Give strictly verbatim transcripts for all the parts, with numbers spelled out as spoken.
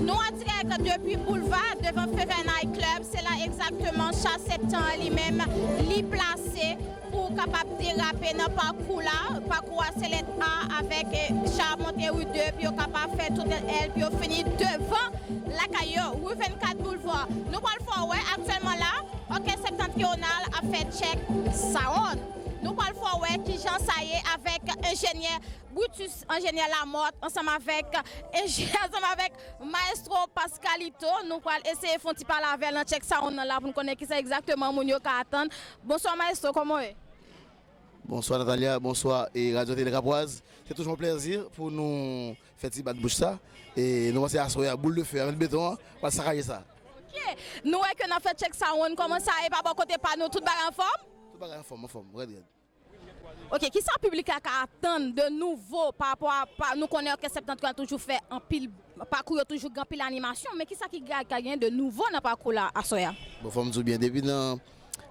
Nou an dirèk depi Boulva, devan Fever Night Club. Se la egzakteman cha Septan an li menm, li plase pou kapab derape nan pakou la. Pakou a se lèt A avèk, eh, cha ap monte ri de, pou yo kapab fè tout L, pou yo fini devan lakay yo, ri vennkat Boulevard. Nou pral fè w wè aktyèlman la, òkès Septantriyonal ap fè tchèk sawonn. Nou pral fè w wè kijan sa ye avèk enjenyè Brutus, enjenyè Lamothe, ansanm avèk enje-, ansanm avèk Maestro Pascalito. Nou pral eseye fè yon ti pale avè l nan tchèk sawonn nan la pou n konnen kisa egzakteman moun yo ka atann. Bonswa, Maestro, kòman w ye? Bonswa, Natalia. Bonswa, e Radyo Tele Kapwaz. Se toujou yon plèzi pou nou fè ti bat bouch sa. E nou panse aswè a, boul de fè a, met beton an, pral sakaje sa. Ok. Nou wè ke n ap fè tchèk sawonn, kòman sa ye pa bò kote pa nou, tout bagay anfòm? Tout bagay anfòm, anfòm, rèd, rèd. Ok, kisa piblik la ka atann de nouvo pa rapò a, pa, nou konnen òkès Septantriyonal toujou fè anpil, pakou yo toujou gen anpil animasyon, men kisa ki ka, ka gen de nouvo nan pakou la aswè a? Bon, fò m di w byen, depi nan,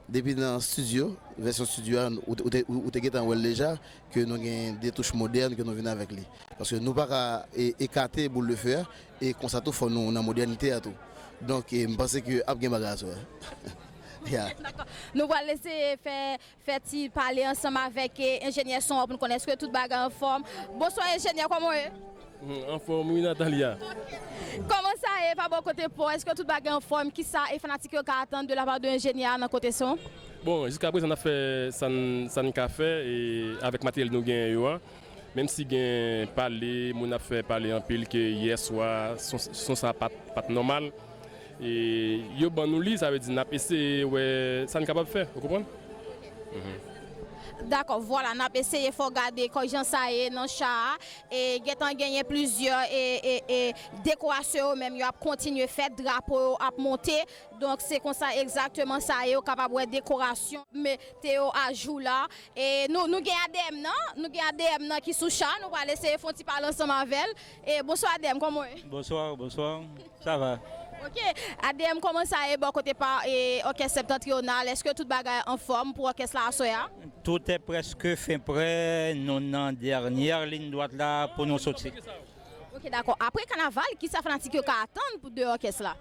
depi nan estidyo, vèsyon estidyo a, ou, ou te, ou, ou te gentan wè l deja, ke nou gen de touch modèn ke nou vin avèk li. Paske nou pa ka, e, ekate boul de fè a, e konsa tou fò nou nan modènite a tou. Donk, e, m panse ke ap gen bagay aswè a. Ya. Dakò. Nou pral eseye fè fè ti pale ansanm avèk, eh, enjenyè son an pou n konnen èske tout bagay anfòm. Bonswa, enjenyè, kòman w ye? Hmm, anfòm, wi, Natalia. Kòman sa ye pa bò kote pa w? Èske tout bagay anfòm? Kisa, eh, fanatik yo ka atann de la part de enjenyè a nan kote son? Bon, jiska prezan, n ap fè sa n, sa n ka fè, e avèk materyèl nou genyen yo a. Menm si gen pale, moun ap fè pale anpil ke yè swa, son, son sa pa t, pa t nòmal. E yo ban nou li, sa vle di n ap eseye wè sa n kapab fè, ou konprann? Mhm. Dakò, vwala, n ap eseye fè w gade kòman jan sa ye nan cha a. E gentan genyen plizyè e, e, e dekorasyon yo menm, yo ap kontinye fèt, drapo yo ap monte. Donk, se konsa egzakteman sa ye, ou kapab wè dekorasyon, mete yo ajou la. E nou, nou gen A D M nan, nou gen A D M nan ki sou cha, nou pral eseye fè yon ti pale ansanm avè l. E bonswa, A D M, kòman w ye? Bonswa, bonswa. Sa va. Ok, A D M, kòman sa ye bò kote pa, e, òkès Septantriyonal? Èske tout bagay anfòm pou òkès la aswè a? Tout est presque fin prêt, nou nan dènyè liy dwat la pou nou soti. Ok, dakò. Apre kanaval, kisa fanatik yo ka atann pou de òkès la?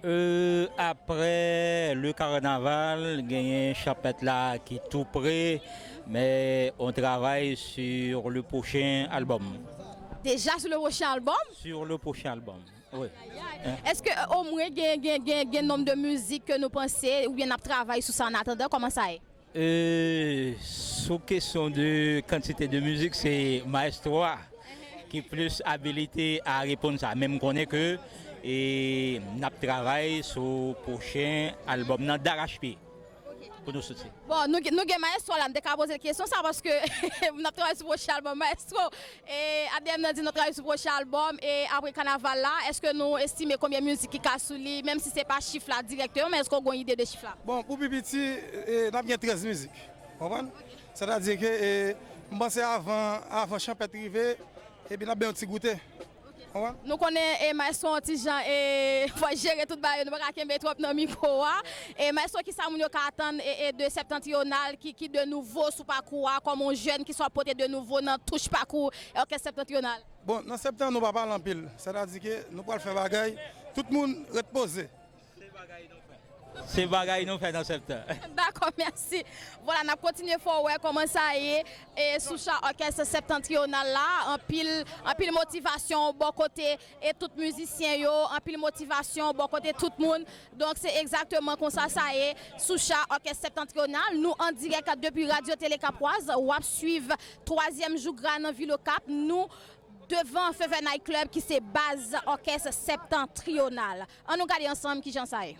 Euh, après le carnaval, genyen chanpèt la ki tou pre, mais on travaille sur le prochain album. Déjà sur le prochain album? Sur le prochain album, oui. Ayayay. Hein? Èske, euh, omwen gen, gen, gen, gen nonb de mizik ke nou panse oubyen n ap travay sou sa an atandan? Kòman sa ye? Euh, sou kesyon de kantite de mizik, se maestro a ki plis abilite a reponn sa. Men m konnen ke, e, n ap travay sou pwochen albòm nan darachpye pou nou soti. Bon, nou, gen- nou gen maestro la, m te ka poze l kesyon sa, paske n ap travay sou pwochen albòm maestro. E A D M nan di nou travay sou pwochen albòm, e apre kanaval la, èske nou estime konbyen mizik ki ka sou li, menm si se pa chif la dirèkteman, men èske w gen yon ide de chif la? Bon, pou pi piti, e, n ap gen trèz mizik. Konprann? Sètadi ke, e, m panse avan, avan chanpèt rive, epi n ap bay yon ti goute. Konprann? Nou konnen, e, maestro yon ti jan, e, fò jere tout bagay yo, nou pa ka kenbe twòp nan mikwo a. E maestro, kisa moun yo ka atann, e, e, de Septantriyonal, ki, ki de nouvo sou pakou a, kòm yon jèn, kisa w ap pote de nouvo nan touch pakou, e, òkès Septantriyonal? Bon, nan Septan, nou pa pale anpil. Sètadi ke nou pral fè bagay, tout moun ret poze. Se bagay nou fè nan Septan. Dakò, mèsi. Vwala, n ap kontinye fè w wè kòman sa ye, e, sou cha òkès Septantriyonal la, anpil, anpil motivasyon bò kote, e, tout mizisyen yo, anpil motivasyon bò kote tout moun. Donk, se egzakteman konsa sa ye sou cha òkès Septantriyonal. Nou an dirèk depi Radyo Tele Kapwaz, w ap swiv twazyèm jou gra nan vil Okap. Nou devan Fever Night Club ki se baz òkès Septantriyonal. Ann nou gade ansanm kijan sa ye.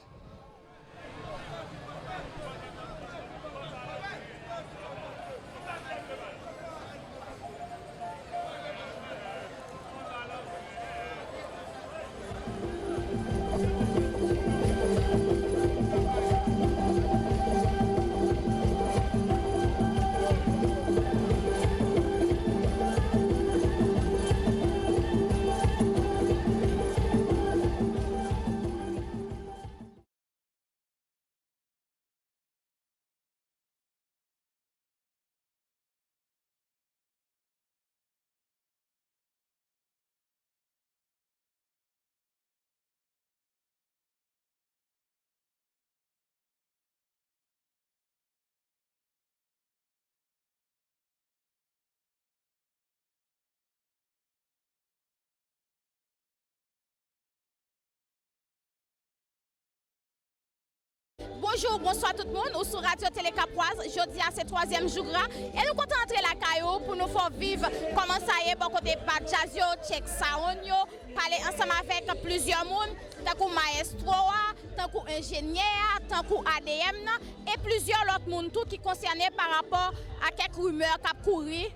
Bonjou, bonswa tout moun, ou sou Radyo Tele Kapwaz. Jodi a se twazyèm jou gra e nou kontan antre lakay ou pou nou fè w viv kòman sa ye bò kote ba djaz yo, tchèk sound yo, pale ansanm avèk plizyè moun, tankou mayestwo a, tankou enjenyè a, tankou A D M nan, e plizyè lòt moun tou ki konsène pa rapò a kèk rimè k ap kouri.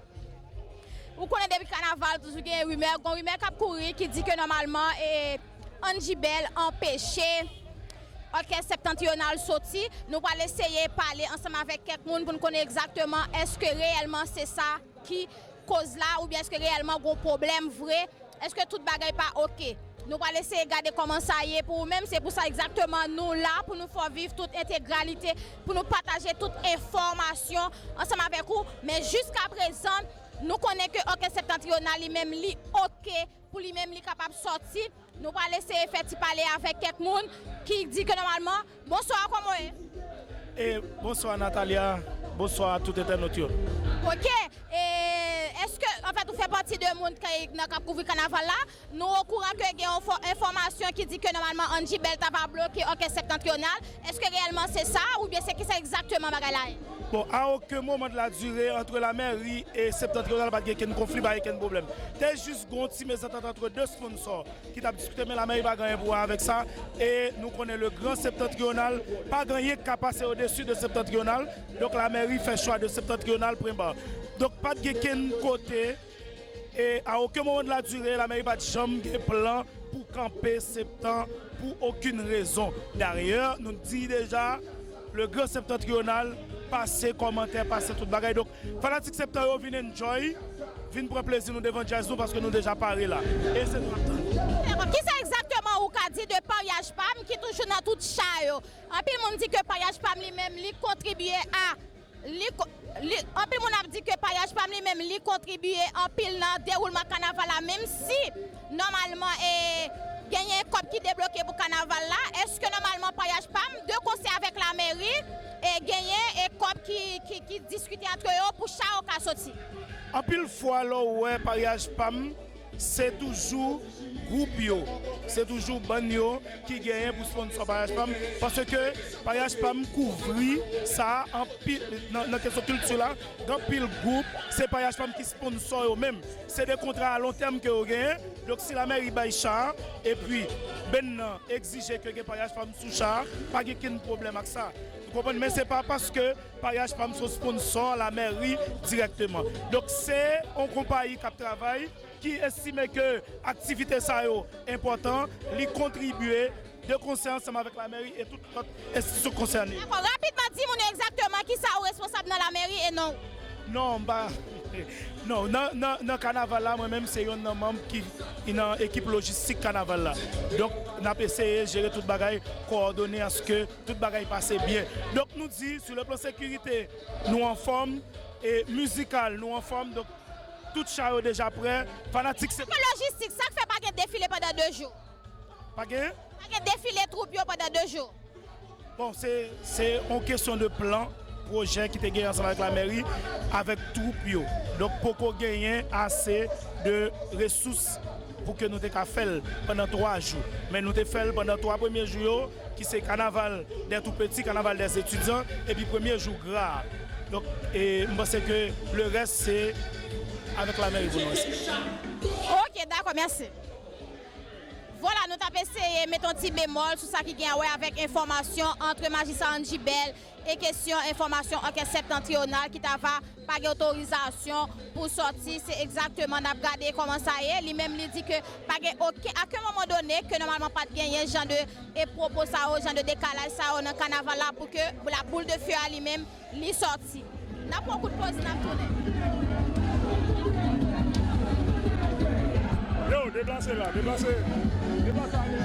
Ou konnen depi kanaval toujou gen rimè, gon rimè k ap kouri ki di ke nòmalman e Andy Bell anpeche Òkès Septentrional soti. Nou pral eseye pale ansanm avèk kèk moun pou n konnen egzakteman èske reyèlman se sa ki koz la oubyen èske reyèlman gon pwoblèm vre, èske tout bagay pa oke. Nou pral eseye gade kòman sa ye pou ou menm, se pou sa egzakteman nou la pou nou fè w viv tout entegralite, pou nou pataje tout enfòmasyon ansanm avèk ou, men jiskaprezan nou konnen ke Òkès Septentrional li menm li oke pou li menm li kapab sòti. Nou pral eseye fè ti pale avèk kèk moun ki di ke nòmalman, bonswa, kòman w ye? E bonswa Natalia, bonswa tout entènot yo. Oke, e èske anfèt ou fè pati de moun k nan k ap kouvri kanaval la? Nou okouran ke gen yon enfòmasyon ki di ke nòmalman Andy Bell ta va bloke Òkès Septentrional. Èske reyèlman se sa oubyen se kisa egzakteman bagay la ye? Bon, à aucun moment de la durée, entre la mairie et Septentrional pa t gen kenn konfli, pa t gen kenn pwoblèm. Te jis gon ti mezantant antre de sponsò ki t ap diskite, men lamèri pa gen anyen pou wè avèk sa. E nou konnen le Grand Septentrional pa gen anyen k ka pase odesi de Septentrional. Donk lamèri fè chwa de Septentrional pwen ba. Donk pa t gen kenn kote, e à aucun moment de la durée, lamèri pa t janm gen plan pou kanpe Septan pou okenn rezon. Dayè, nou di deja, le Grand Septentrional pase kòmantè, pase tout bagay. Donk, fanatik Septan yo vin enjoy, vin pran plezi nou devan djaz nou paske nou deja pare la. E se nou ap tann. Kisa egzakteman ou ka di de Paryaj Pam ki toujou nan tout cha yo? Anpil moun di ke Paryaj Pam li menm li kontribye a li, li, anpil moun ap di ke Paryaj Pam li menm li kontribye anpil nan dewoulman kanaval la, menm si nòmalman e genyen kòb ki debloke pou kanaval la. Èske nòmalman Paryaj Pam de konsè avèk lamèri e genyen e kòb ki, ki, ki diskite antre yo pou cha yo ka soti? Anpil fwa lè w wè Paryaj Pam, se toujou gwoup yo, se toujou bann yo ki genyen pou sponsò Paryaj Pam, paske Paryaj Pam kouvri sa anpil nan, nan kesyon kilti la. Gen anpil gwoup, se Paryaj Pam ki sponsò yo menm. Se de kontra a lon tèm ke yo genyen. Donk si lamèri bay cha a, epi benn nan egzije ke gen Paryaj Pam sou cha a, pa gen kenn pwoblèm ak sa. Ou konprann? Men se pa paske Paryaj Pam se yon sponsò lamèri dirèkteman. Donk se yon konpayi k ap travay ki estime ke aktivite sa yo enpòtan, li kontribye de konsè ansanm avèk lamèri e tout lòt enstitisyon konsène. Dakò, rapidman, di moun yo egzakteman kisa ou responsab nan lamèri e non ou. Non, m pa. Non, nan, nan, nan kanaval la, mwen menm se yonn nan manm ki nan ekip lojistik kanaval la. Donk, n ap eseye jere tout bagay, kowòdone aske tout bagay pase byen. Donk, nou di, sou le plan sekirite, nou anfòm, e mizikal, nou anfòm. Donk, tout cha yo deja prè. Fanatik se. Lojistik, sa k fè pa gen defile pandan de jou? Pa gen? Pa gen defile twoup yo pandan de jou. Bon, se, se yon kesyon de plan, pwojè ki te gen ansanm avèk lamèri, avèk twoup yo. Donk, poko genyen ase de resous pou ke nou te ka fè l pandan twa jou. Men nou te fè l pandan twa premye jou yo, ki se kanaval dè tou peti, kanaval dè etidyan, epi premye jou gra a. Donk, e, m panse ke le rès se avèk lamèri pou nou. Ok, dakò, mèsi. Vwala, nou t ap eseye mete yon ti bemòl sou sa ki gen a wè avèk enfòmasyon antre majistra Andy Bell e kesyon enfòmasyon òkès Septentrional ki ta va pa gen otorizasyon pou sòti. Se egzakteman, n ap gade kòman sa ye. Li menm, li di ke pa gen okenn, a okenn moman done, ke nòmalman pa t genyen jan de, e, pwopo sa yo, jan de dekalaj sa yo nan kanaval la pou ke la boule de feu a li menm, li sòti. N ap pran kout poz, n ap tounen. Yo, deplase la, deplase. Deplase ale.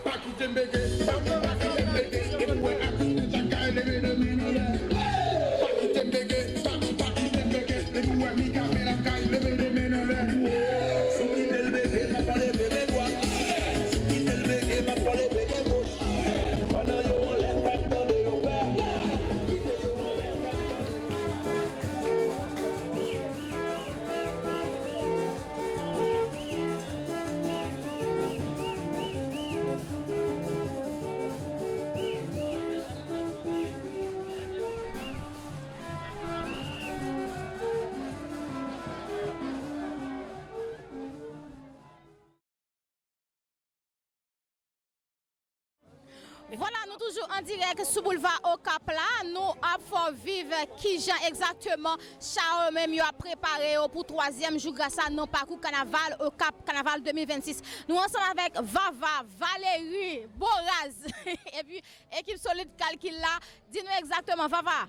Pa kite m bege, pa kite m bege, e pou wè atis nou chak ka eleve nan men nou lè. Pa kite m bege, pa, pa kite m bege, e pou wè Mika fè lakay. Vwala, nou toujou an dirèk sou boulva Okap la. Nou ap fè w viv kijan egzakteman cha yo menm yo ap prepare yo pou twazyèm jou gra sa nan pakou kanaval Okap, kanaval de mil vennsis. Nou ansanm avèk Vava, Valery, Boraz, epi ekip solid Kalkil la. Di nou egzakteman, Vava,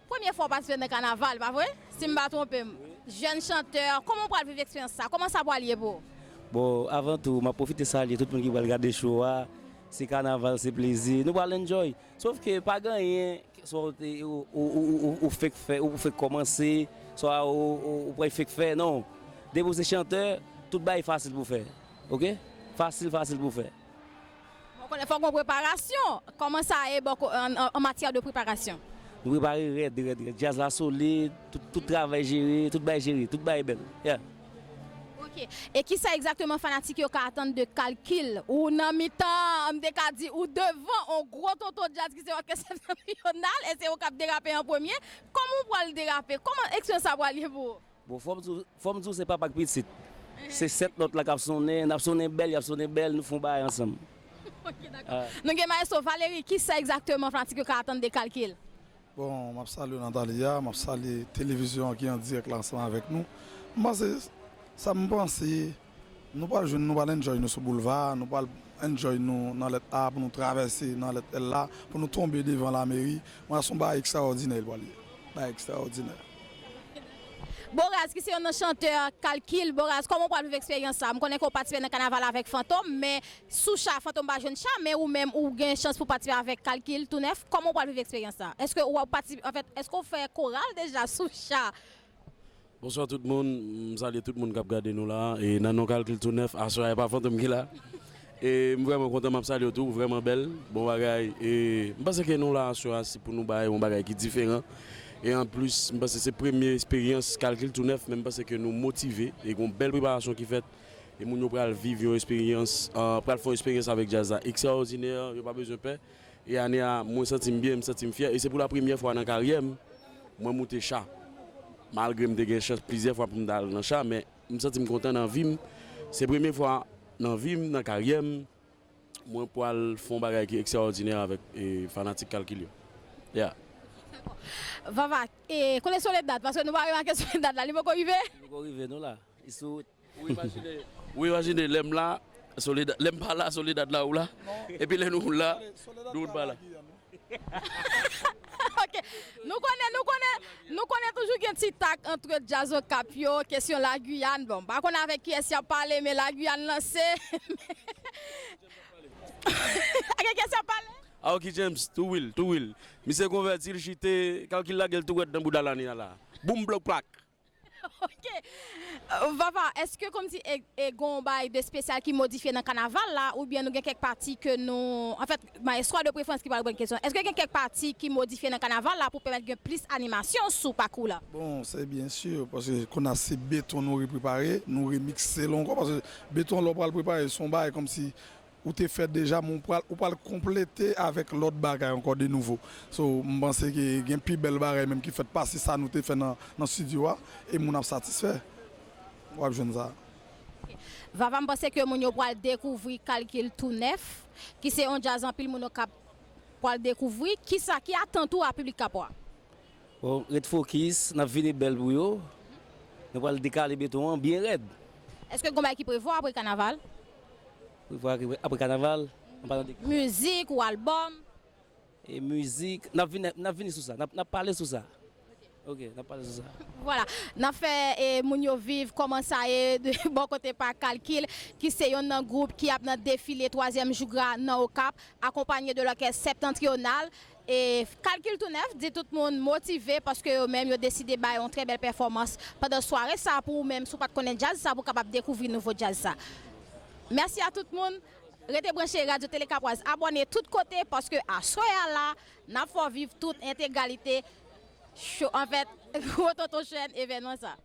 premye fwa w patisipe nan kanaval, pa vre? Si m pa twonpe m. Jèn chantè, kòman w pral viv eksperyans sa? Kòman sa pral ye pou ou? Bon, avan tou, m ap pwofite salye tout moun ki pral gade show a. Se kanaval, se plezi. Nou pral enjoy. Sof ke pa gen anyen, swa ou te, ou, ou, ou, ou, ou fek fè, ou fek kòmanse, swa ou, ou, ou pral fek fè, non. Depi w se chantè, tout bagay fasil pou fè. Oke? Fasil, fasil pou fè. Bon, konnen fòk gon preparasyon. Kòman sa ye bò ko-, an, an, an matyè de preparasyon? Nou prepare rèd, rèd, rèd. Djaz la solid, tout, tout travay jere, tout bagay jere, tout bagay bèl. Yeah. Ok. E kisa egzakteman fanatik yo ka atann de Kalkil? Ou nan mitan, m te ka di, ou devan on gwo tonton djaz ki se Òkès Septantriyonal, e se ou k ap derape an premye. Kòman ou pral derape? Kòman eksperyans sa pral ye pou ou? Bon, fò m di w, fò m di w se papa ak pitit. Se sèt nòt la k ap sonnen, n ap sonnen bèl, y ap sonnen bèl, nou fè yon bagay ansanm. Ok, dakò. Ah. Nou gen Maestro Valery, kisa egzakteman fanatik yo ka atann de Kalkil? Bon, m ap salye Natalia, m ap salye televizyon an ki an dirèk la ansanm avèk nou. M panse, sa m panse, nou pral jwenn, nou pral enjoy nou sou boulva, nou pral enjoy nou nan lèt A pou nou travèse nan lèt L la, pou nou tonbe devan lameri. Mwen, se yon bagay ekstraòdinè li pral ye. Bagay ekstraòdinè. Boraz, ki se youn nan chantè Kalkil. Boraz, kòman w pral viv eksperyans sa? M konnen ke w patisipe nan kanaval avèk Fantom, men sou cha, Fantom pa jwenn cha, men ou menm, ou gen chans pou patisipe avèk Kalkil tou nèf. Kòman w pral viv eksperyans sa? Èske w ap patisipe, anfèt, èske w fè koral deja sou cha? Bonswa tout moun, m salye tout moun k ap gade nou la, e nan non Kalkil tou nèf, aswè a e pa Fantom ki la. E m vrèman kontan, m ap salye w tou, vrèman bèl, bon bagay. E m panse ke nou la aswè a, se pou nou bay yon bagay ki diferan. E anplis, m panse se premye esperyans Kalkil tou nèf, men m panse ke nou motive, e gon bèl preparasyon ki fèt. E moun yo pral viv yon esperyans, ah, pral fè yon esperyans avèk djaz la ekstraòdinè, yo pa bezwen pè. E ane a, mwen santi m byen, m santi m fyè. E se pou la premyè fwa nan karyè m, mwen moute cha. Malgre m te gen chans plizyè fwa pou m t al nan cha, men m santi m kontan nan vi m. Se premye fwa nan vi m, nan karyè m, mwen pral fè yon bagay ki ekstraòdinè avèk, e, fanatik Kalkil yo. Yeah. Vava, e, kote Soledad? Paske nou pa remake Soledad la, li poko rive? Li poko rive, nou la. Li sou wout. Ou imajine, ou imajine lè m la, Soledad, lè m pa la, Soledad la, ou la. Epi lè nou la, nou pa la. Ok. Nou konnen, nou konnen, nou konnen toujou gen ti tak ant djaz Okap yo, kesyon Lagiyàn. Bon, m pa konn avèk kiyès y ap pale, men Lagiyàn lanse. Gen kiyès y ap pale? Aoki James, tou wil, tou wil. Misye konvèti, l chite, Kalkil lage l tou rèd nan bouda Lani a la. Boum, blòk, plak. Ok. Euh, Vava, èske kòmsi e, e gon bagay de espesyal ki modifye nan kanaval la, oubyen nou gen kèk pati ke nou, anfèt, maestro a de preferans ki pral reponn kesyon, èske gen kèk pati ki modifye nan kanaval la pou pèmèt gen plis animasyon sou pakou la? Bon, se byen si, paske kounye a se beton nou reprepare, nou remikse l ankò, paske beton lè w pral prepare, se yon bagay kòmsi ou te fè deja, men ou pral, ou pral konplete avèk lòt bagay ankò de nouvo. So, m panse ke gen pi bèl bagay menm ki fèt pase sa nou te fè nan, nan estidyo a, e moun ap satisfè. W ap jwenn sa. Vava, m panse ke moun yo pral dekouvri Kalkil tou nèf, ki se yon djaz anpil moun yo k ap pral dekouvri. Kisa, ki atant ou a piblik Kapwa? Bon, ret fokis, n ap vini bèl pou yo. Nou pral dekale beton an byen rèd. Èske gon bagay ki prevwa apre kanaval? Prevwa ki apre kanaval, an palan de ki? Mizik ou albòm? E mizik, n ap vini, n ap vini sou sa, n ap, n ap pale sou sa. Ok, n ap pale sou sa. Vwala, n ap fè, e, moun yo viv kòman sa ye de bò kote pa Kalkil, ki se yonn nan gwoup ki ap nan defile twazyèm jou gra nan Okap, akonpanye de lòkès Septentrional. E Kalkil tou nèf di tout moun motive paske yo menm yo deside bay yon trè bèl pèfòmans pandan sware sa pou ou menm, si w pa t konnen djaz sa, pou w kapab dekouvri nouvo djaz sa. Mèsi a tout moun. Rete branche Radyo Tele Kapwaz. Abòne tout kote paske aswè a la, n ap fè w viv tout entegralite cho, anfèt, gwo tonton chèn evènman sa.